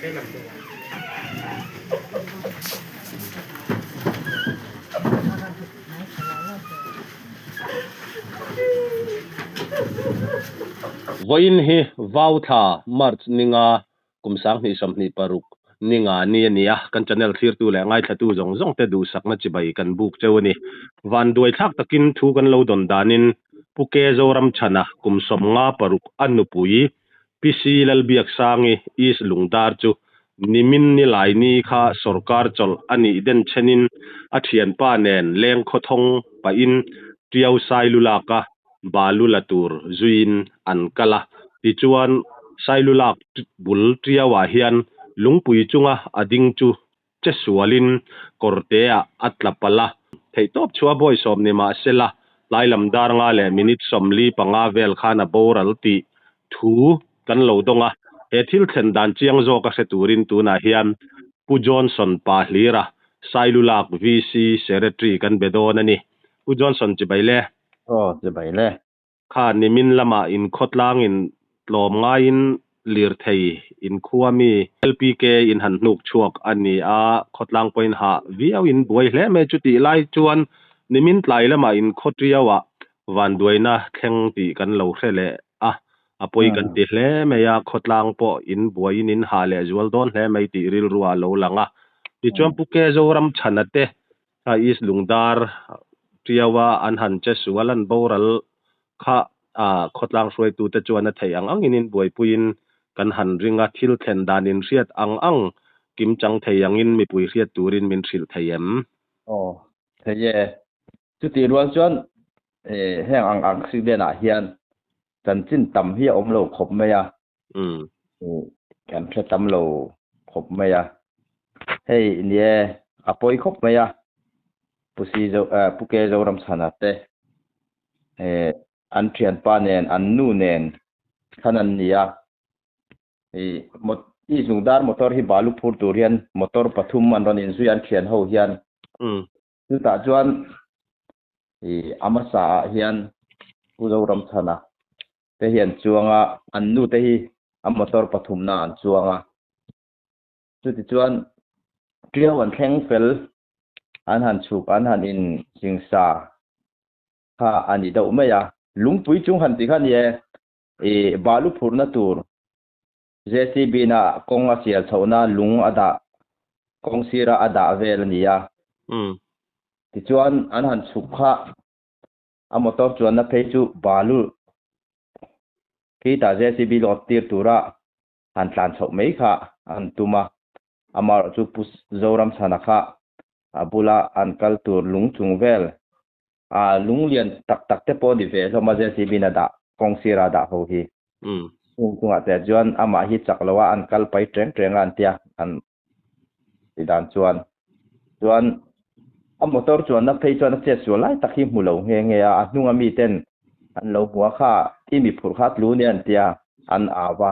Vawiin hi Vauthla, March, ninga kum 2026 ninga ni a ni a, kan channel thlirtu leh ngaithlatu zawng zawng te duhsakna chibai kan buk cheu a ni. Van duai thlak takin thu kan lo dawn danin Pu Ke Zoramchhana kum 56 a nupui Pi Si Lalbiaksangi East Lungdar chu nimin ni lai ni kha sorkar chawlh a nih den chenin a thianpa nen leng khawthawng pahin Tiau Sailulaka balu la tur zuiin an kal a. Tichuan, Sailulak bul Tiauah hian lungpui chunga a ding chu che sualin kawrteah a tla palh a. Theihtawp chhuah a bawisawm ni mah sela, tlai lam dar nga leh minute 45 vel khan a boral tih thu kan lo dawng a. He thil thlen dan chiang zawk a hre turin tunah hian Pu Johnson pa hlira Sailulak VC Secretary kan be dawn a ni. Pu Johnson chibai le. Aw, chibai le. Kha nimin lamah inkhawtlangin tlawm ngaiin lirthei inkhua mi LPK in han hnuk chhuak a ni a, khawtlang pawhin hah viauin buai hle mai. Chutih lai chuan nimin tlai lamah inkhawtiauah vanduaina thleng tih kan lo hre leh a, a pawi kan ti hle mai a, khawtlang pawh in buaiin in hah leh zual dawn hle mai tih rilru a lo lang a. Tichuan Pu Ke Zoram chhana te Kha East Lungdar Tiaua an han che sual an boral kha khawtlang hruaitute chuan a theih ang angin in buaipuiin kan han ring a, thil thlen dan in hriat ang ang kim chang thei angin mipui hriat turin min hrilh thei em? Aw, thei e. Chutih rual chuan heng ang accident ah hian chanchin tam hi a awm lo khawp mai a. Kan hre tam lo khawp mai a. Hei nie a pawi khawp mai a. Pu Si Zo Pu Ke Zoramchhana te an thianpa nen an nu nen khan an ni a. I zungdar motor hi balu phur tur hian motor pathum an rawn inzui an thian ho hian. Chutah chuan i a hmasa ah hian Pu Zoramchhana te hi an chuang a, an nu te hi a motor pathumna an chuang a. Chutichuan Tiau an thleng fel an han chhuk an han in singsa kha a ni deuh mai a. Lungpui chung han tih kha ni e, i balu phurhna tur JCB na kawng a sial chhohna lung a dah kawng sira a dah vel a ni a. Tichuan an han chhuk kha a motor chuanna phei chu balu khitah JCB load tir tura han tlan chhoh mai kha an tum a, amaherawh chu Pu Zoramchhana kha a bula an kal tur lung chung vel a lung lian tak tak te pawh ni ve hlawm a JCB in a dah kawng sira a dah ho hi. Chung chungah te chuan amah hi chak lo a an kal pai treng treng a an tia an ti dan chuan chuan a motor chuanna phei chuan a chet sual lai tak hi hmu lo nghe nghe a, a hnunga mi ten an lo hmu a kha i mi phurh kha tlu nia an tia an au a,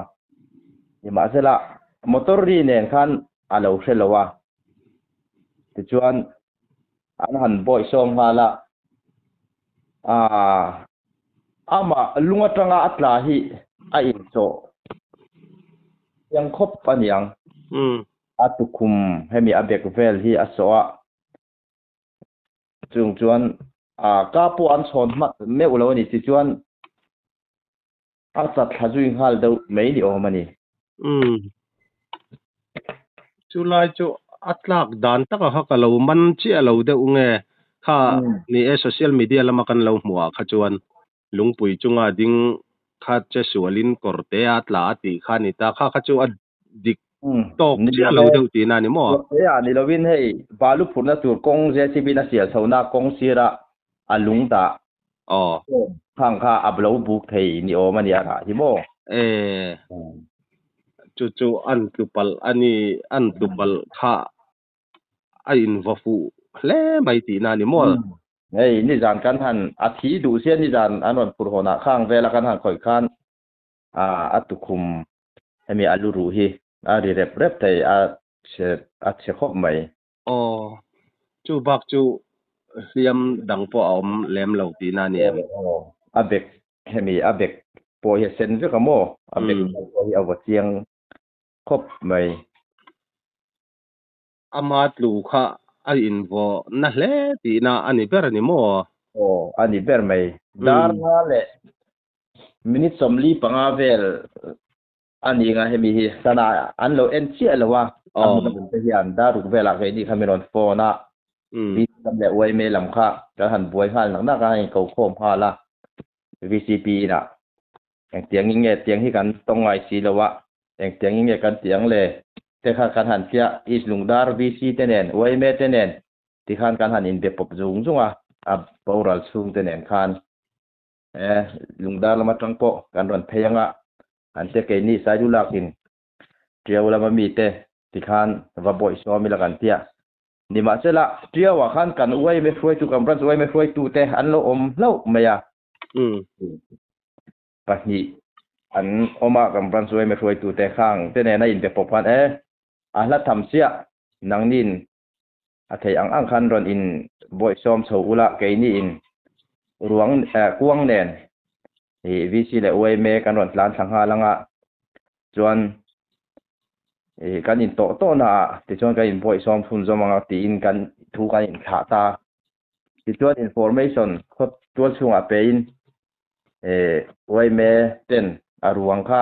nimahsela motor ri nen khan a lo hre lo a, tichuan an han bawih sawm nghal a, aaa amah lung atanga a tla hi a inchawh chiang khawp a niang. A tukhum hemi a bek vel hi a sawh a, chung chuan a ka pawh an chhawn hmat meuh lo a ni tichuan a chat thla zui nghal deuh mai ni awm a ni. Chu lai chu a tlak dan taka kha ka lo man chiah lo deuh nge kha ni e social media lama kan lo hmuh ah kha chuan lungpui chunga ding kha che sualin kawr te a tla a tih kha a ni ta kha kha chu a dik tawk chiah lo deuh tihna a ni maw? Kawr te ah ni lovin hei balu phurhna tur kawng JCB in a sial chhohna kawng sira a lung dah khang kha a lo buk thei ni awm a ni a rah hi maw? E chu chu an tlu palh a ni an tlu palh kha a invaw fuh hle mai tihna a ni maw? Hei nizan kan han a thi duh sia nizan an rawn phurh hawnah khang vela kan han khawih khan a tukhum hemi a lu ruh hi a ri rep rep thei a chhe a chhe khawp mai. Aw, chu bak chu hliam dang pawh a awm lem lo tihna a ni em? Aw, a bek hemi a bek pawh hi a sen vek a maw? A bek pawh hi a vaw chiang khawp mai. Ama tlu kha a invaw na hle tihna a ni ber a ni maw? Aw, a ni ber mai. Dar nga leh minute 45 vel a ni nga hemi hi sana an lo en chiah lo a, a hmun a hmun te hian dar ruk velah keini kha min rawn phone a, VC lam leh YMA lam kha kan han buai nghal nak nak a, a inko khawm nghal a, VCP inah engtiangin nge tiang hi kan tawng ngai si lo a, engtiangin nge kan tih ang le te kha kan han tia, East Lungdar VC te nen YMA te nen tikhan kan han inbe pawp zung zung a, a boral chhung te nen khan e Lungdar lam atang pawh kan rawn phei anga an te keini Sailulakin Tiau lama mite tikhan va bawih sawm ila kan tia. Nimahsela, Tiauah khan kan YMA hruaitu, kan branch YMA hruaitute an lo awm hlauh mai a. Pahnih an awm a, kan branch YMA hruaitute khang te nena inbe pawp khan e, a hla tham chiah, nangnin a thei ang ang khan rawn in bawih sawm chho ula, keini in ruang kuang nen i VC leh YMA kan rawn tlan thla nghal anga chuan i kan in tawh tawh na ah tichuan kan in bawih sawm chhun zawm anga tiin kan thu kan in thlah ta. Tichuan information khaw tual chhungah pe in i YMA ten a ruang kha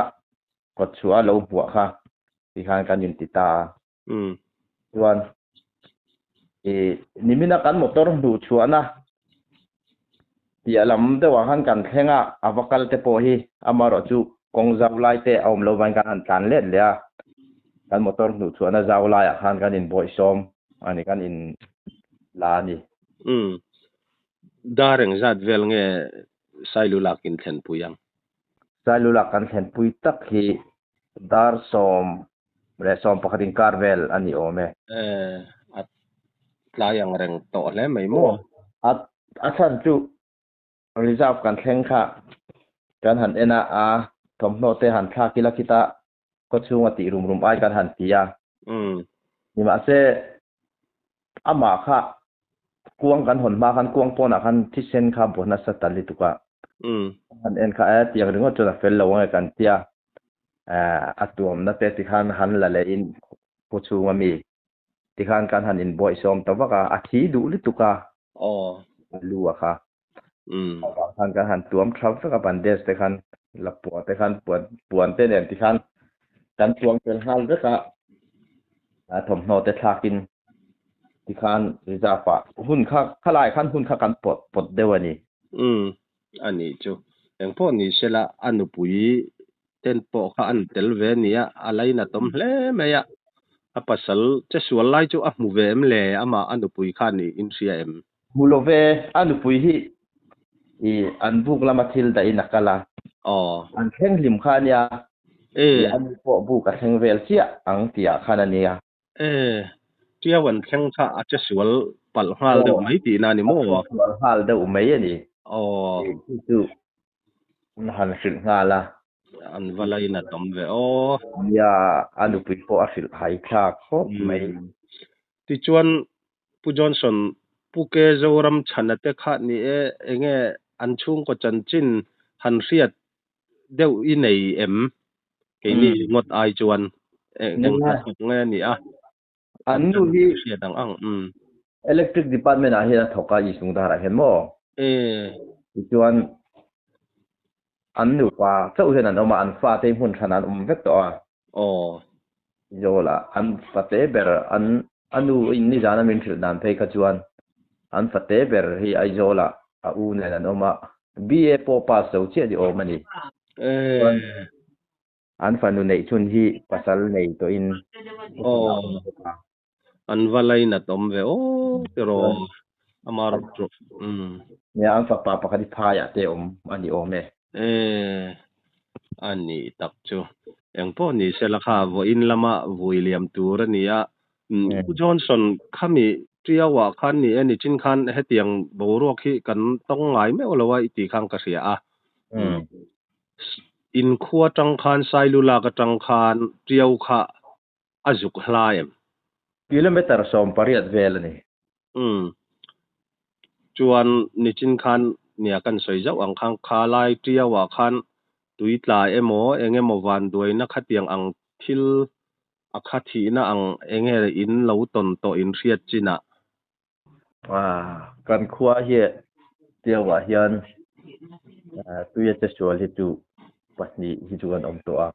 kawt chhuah a lo hmuah kha tikhan kan in ti ta a. Chuan i nimina kan motor hnuh chhuahna piah lam deuhah khan kan thleng a, a va kal te pawh hi amaherawh chu kawng zau lai te a awm lo vangin kan han tlan let leh a, kan motor hnuh chhuahna zau laiah khan kan inbawih sawm a ni, kan in la a ni. Umm. Dar engzat vel nge Sailu lak in thlenpui ang? Sailu lak kan thlenpui tak hi dar 10 leh 11 inkar vel a ni awm e. Eh, a tlai ang reng tawh hle mai maw? A a chhan chu reserve kan thleng kha kan han en a, a thawmhnaw te han thlak ila khita khawchhunga tih rum rum ai kan han ti a. Nimahse, amah kha kuang kan hawn hma khan kuang pawnah khan thisen kha baw nasa ta lutuk a. Han en kha e tiang ringawt chuan a fel lo ange kan tia. A tuamna te tikhan han la leh in khawchhung ami tikhan kan han inbawih sawm ta vak a, a thi duh lutuk a. A lu a kha. Avang khan kan han tuam tha vek a bandage te khan la pua te khan puan puan te nen tikhan kan tuam fel nghal vek a. A thawmhnaw te thlakin tikhan reserve ah hun kha khalai khan hun kha kan pawt pawt deuh a ni. Umm a nih chu. Engpawh ni sela a nupui ten pawh kha an tel ve a nia, a lainatawm hle mai a. A pasal che sual lai chu a hmu ve em le? Amah a nupui khan i inhria em? Hmu lo ve, a nupui hi i an buk lama thil dahin a kal a. An thleng hlim kha a nia. I a nu pawh buk a thleng vel chiah ang tihah khan a nia. E, Tiau an thleng kha a che sual palh nghal deuh mai tihna a ni maw? A che sual nghal deuh mai a ni. Chu chu an han hrilh nghal a. An va lainat awm ve aw. Nia, a nupui pawh a hrilh hai thlak khawp mai. Tichuan, Pu Johnson, Pu Ke Zoram chhana te kha ni e, enge an chhungkaw chanchin han hriat deuh i nei em? Keini ngawt ai chuan eng hnathawk nge a nih a? An nu hi hriat ang ang. Umm. Electric department ah hian a thawk a East Lungdar ah hian maw? E. Tichuan an nupa chauh hian an awm a, an fate hi hmun hran ah an awm vek tawh a. Aw. Zawl ah an fate ber an a nu in nizan a min hrilh dan phei kha chuan an fate ber hi Aizawl ah a u nen an awm a, BA pawh pass zo chiah ni awm a ni. E. Chuan an fanu neih chhun hi pasal nei tawhin Aw. An va lainat awm ve aw tiraw amar chu umm. Nia an fapa pakhat hi phaiah te awm a ni awm e. E a nih tak chu. Engpawh ni sela kha vawiin lama vui liam tur a ni a. Pu Johnson khami Tiauah khan ni e nichin khan hetiang boruak hi kan tawng ngai meuh lo a i tih khan ka hria a. Inkhua atang khan Sailulak atang khan Tiau kha a zuk hla em? Kilometer 18 vel a ni. Umm. Chuan nichin khan nia kan sawi zauh ang khan kha lai Tiauah khan tui tla emaw eng emaw vanduaina khatiang ang thil A kha thihna ang enge in lo tawn tawh in hriat chinah? Kan khua hi Tiauah hian tuia che sual hi chu pahnih hi chu kan awm tawh a.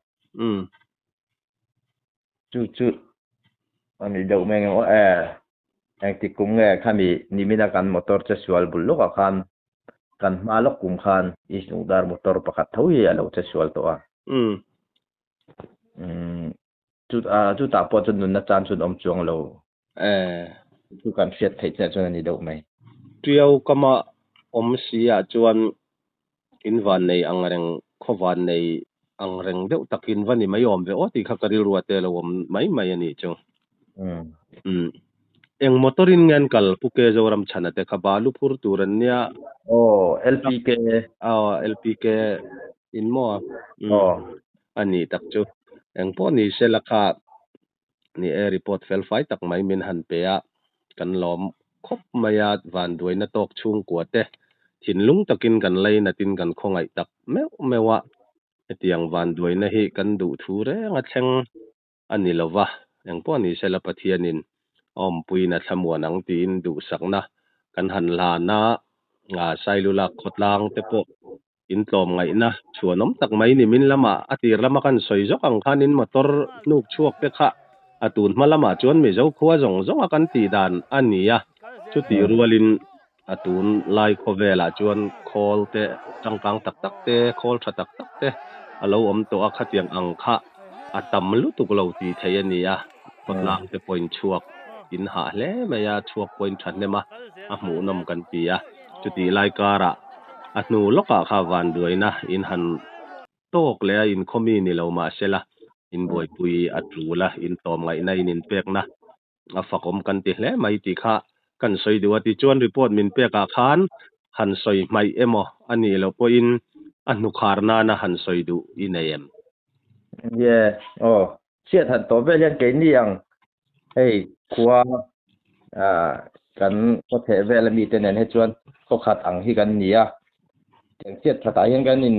Chu chu a ni deuh mai ang aw. Engtik kum nge khami nimina kan motor che sual bul lawkah khan kan hma lawk kum khan East Lungdar motor pakhat tho hi a lo che sual tawh a. Chutah pawh chuan nunna chan chu an awm chuang lo. Chu kan hriat theih chiah chuan a ni deuh mai. Tiau kama awm si ah chuan in van nei ang reng, khaw van nei ang reng deuh takin va ni mai awm ve aw tih kha ka rilru ate lo awm mai mai a nih chu. Eng motor in nge an kal Pu Ke Zoramchhana te kha balu phur tur an nia. Aw LPK. Aw LPK in maw? A nih tak chu. Engpawh ni sela kha ni e report fel fai tak mai min han pe a, kan lawm khawp mai a, vanduaina tawk chhungkua te thinlung takin kan lainatin kan khawngaih tak meuh meuh a, hetiang vanduaina hi kan duh thu reng a thleng a ni lo va, engpawh ni sela Pathianin a awmpuiin a thlamuan ang tiin duhsakna kan han hlan a, Sailulak khawtlang te pawh In tlawmngaihna chhuanawm tak mai ni min lamah a tir lama kan sawi zawk ang khan in motor hnuk chhuak te kha a tun hma lamah chuan Mizo khua zawng zawnga kan tih dan a ni a, chutih rualin a tun lai khawvelah chuan khawl te changkang tak tak te, khawl tha tak tak te a lo awm tawh a, khatiang ang kha a tam lutuk lo tih theih a ni a, khawtlang te pawhin chhuak in hah hle mai a, chhuak pawhin thahnem a, a hmuhnawm kan ti a. Chutih lai karah a hnu lawkah kha vanduaina in han tawk leh a, inkhawmi ni lo mah sela, in buaipui a tul a, in tlawmngaihna in inpekna a fakawm kan ti hle mai tih kha kan sawi duh a. Tichuan report min pekah khan han sawi hmaih emaw a nih loh pawhin a hnukhar nana han sawi duh i nei em? Ye, aw, chhiat han tawh vel hian keini ang hei khua kan khaw theh vel ami te nen hi chuan khaw khat ang hi kan ni a, tiang chhiat khatah hian kan in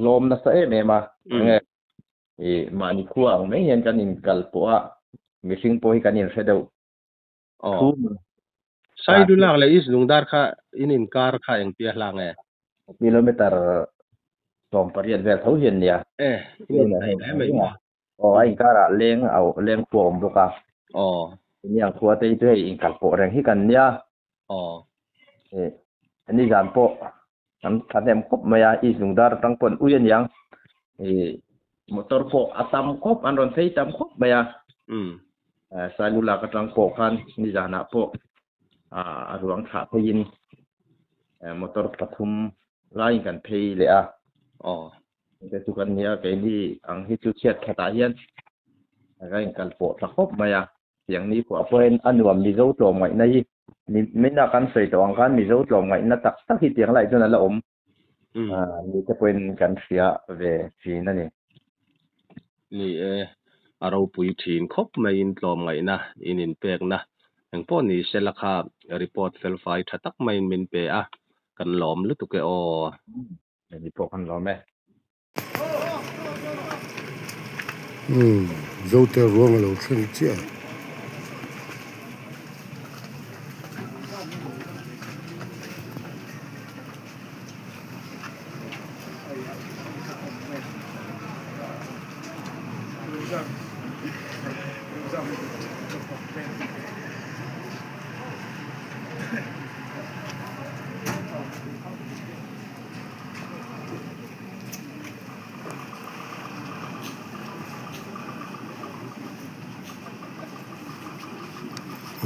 lawm nasa em em a, enge ih mahni khua ang mai hian kan in kal pawh a, mihring pawh hi kan in hre deuh Aw. Saidulak leh East Lungdar kha in inkar kha engtia hla nge? Kilometer 18 vel tho hian nia. E, in inhnaih hle mai maw? Aw, a inkarah leng a leng khua awm bawk a. Aw. Iniang khua te hi chu hei inkal pawh reng hi kan nia. Aw. E, nizan pawh kan thahnem khawp mai a, East Lungdar atang pawn ui aniang. E, motor pawh a tam khawp, an rawn phei tam khawp mai a. Sailulak atang pawh khan nizanah pawh a ruang thlah pheiin motor pathum laiin kan phei leh a. Aw. Te chu kan nia, keini ang hi chu chhiat khatah hian ka inkal pawh tha khawp mai a. Tiang ni pawh pawhin a nuam Mizo tlawmngaihna hi mina kan sawi tawh ang khan Mizo tlawmngaihna tak tak hi tiang laiah chuan a la awm. Ni te pawhin kan hria ve thin a ni. Ni e, a ropui thin khawp maiin tlawmngaihna in inpekna engpawh ni sela kha report felfai tha tak maiin min pe a, kan lawm lutuk e aw. Ni pawh kan lawm e. Umm, Zote ruang a lo thleng chiah a.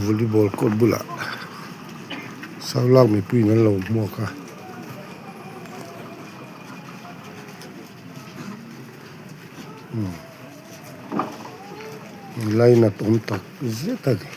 Volleyball court bulah Saulak mipuiin an lo hmuak a. Lainat awm tak zet a ni.